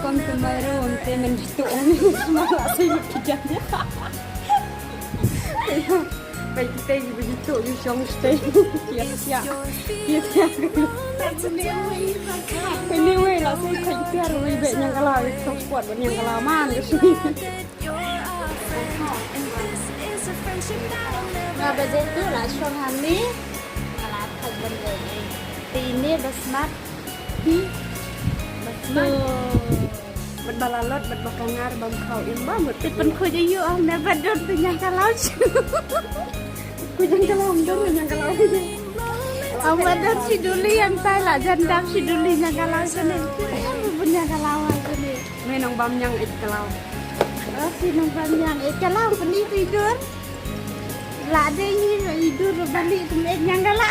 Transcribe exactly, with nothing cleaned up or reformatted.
Kon kemai ruh te men jitu ni semua lah sih kita. Baik kita juga jitu di song stay. Ya ya. Ya ya. Anyway lah sih kita ruh baik nyangkala song spot nyangkala man. Nga ba je tu la shong hani. Nga la thaj ban le. Te ine ba smat. Hi. Ba smat. Bad ba lalot bad ba kangar bam khaw im ba mut. Te pynkhoj ayu ah ne ba don te nyangkala. Ku nyangkala, don nyangkala. Awa don si duli yang tai la jan dam si duli nyangkala sene. Bun nyangkala sene. Me nong bam nyang ik kala. Oh, si nong bam nyang ik kala peni tidur. La de ni tidur balik tu me nyangkala.